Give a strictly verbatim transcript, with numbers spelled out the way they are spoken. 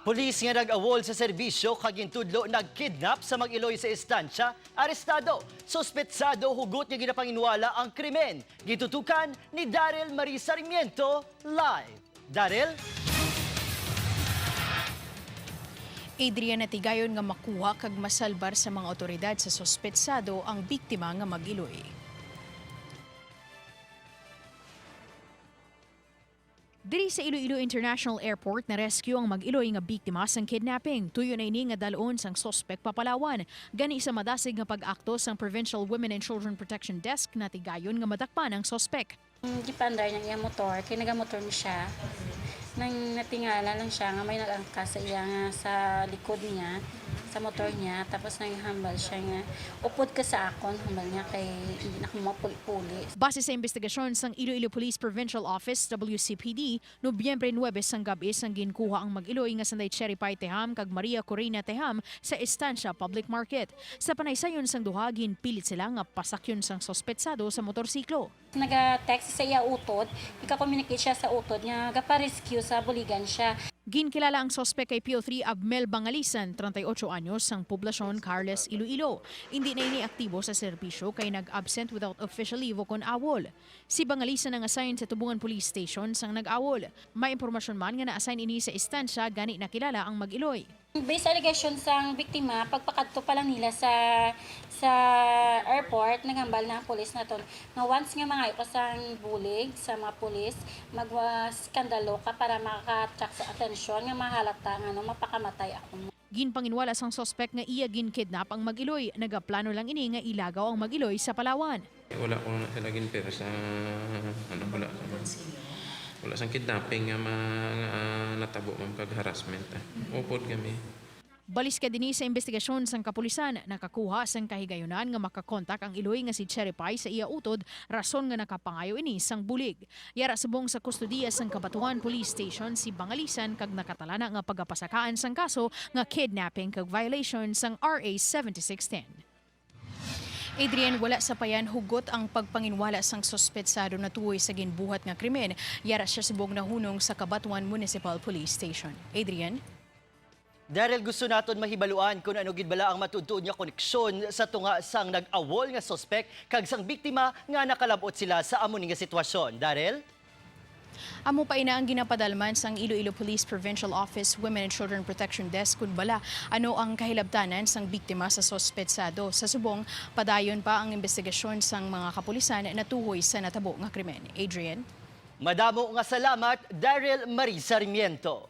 Pulis nga nag-awol sa serbisyo kag gintudlo nagkidnap sa mag-iloy sa Estancia, arestado. Suspetsado hugot nga ginapanginwala ang krimen. Gitutukan ni Daryl Marie Sarmiento live. Daryl? Adrian, natigayon nga makuha kag masalbar sa mga awtoridad sa suspetsado ang biktima nga mag-iloy. Diri sa Iloilo International Airport, na-rescue ang mag-iloy nga biktima sang kidnapping. Tuyo na ini nga dalon sang suspek pa Palawan. Gani, sa madasig nga pag-akto sang Provincial Women and Children Protection Desk, natigayon nga madakpan ang suspek. Gipaandar niya iya motor, kay nagamotor ni siya. Nang natingala lang siya nga may nag-angkas sa iya nga sa likod niya, sa motor niya, tapos nanghambal siya nga upod ka sa akon, hambal niya kay hindi na ko mapuli-puli. Base sa investigasyon sang Iloilo Police Provincial Office, W C P D, Nobyembre nuebe sang gab-i sang ginkuha ang mag-iloy nga sanday Cherry Pie Teham kag Maria Corina Teham sa Estancia Public Market. Sa panaysayon sang duha, ginpilit sila nga pasakyon sang suspetsado sa motorsiklo. Naga-text sa iya utod, nagka-communicate siya sa utod nga gapa-rescue sa buligan siya. Ginkilala ang suspek kay P O three Abmel Bangalisan, treinta y ocho anyos, sang poblasyon Carles, Iloilo. Indi na ini aktibo sa serbisyo kay nag-absent without official leave ukon awol. Si Bangalisan nang-assign sa Tubungan Police Station sang nag-awol. May impormasyon man nga na-assign ini sa Estancia, gani nakilala ang mag-iloy. Based sa allegation sang biktima, pagpakadto pa lang nila sa sa airport, naghambal na ang pulis naton nga once nga mangayo ka sang bulig sa mga pulis, magwa-, skandalo ka para maka-attract sa atensyon nga mahalata nga, no, mapakamatay ako mo. Ginpanginwala sang suspek nga iya gin-kidnap ang mag-iloy. Nagaplano lang ini nga ilagaw ang mag-iloy sa Palawan. Wala ko na sila ginpir sa, ano, wala sa, wala sang kidnapping nga mga, ah, natabo, ma'am, kag harassment, ah. Upod kami. Baliskad ini sa imbestigasyon sang kapulisan, nakakuha sang kahigayunan nga makakontak ang iloy nga si Cherry Pie sa iya utod, rason nga nakapangayo ini sang bulig. Yara subong sa kustodiya sang Cabatuan Police Station si Bangalisan kag nakatalana nga pagapasakaan sang kaso nga kidnapping kag violation sang R A seventy-six ten. Adrian, wala sapayan hugot ang pagpanginwala sang suspetsado natuhoy sa ginbuhat nga krimen. Yara siya subong nahunong sa Cabatuan Municipal Police Station. Adrian? Daryl, gusto naton mahibaluan kon ano gid bala ang matuod-tuod nga koneksyon sa tunga sang nag-awol nga suspek kag sang biktima nga nakalab-ot sila sa amo ni nga sitwasyon. Daryl? Amo pa ina ang ginapadalman sang Iloilo Police Provincial Office Women and Children Protection Desk kon bala ano ang kahilabtanan sang biktima sa suspetsado. Sa subong, padayon pa ang imbestigasyon sang mga kapulisan natuhoy sa natabo nga krimen. Adrian? Madamo nga salamat, Daryl Marie Sarmiento.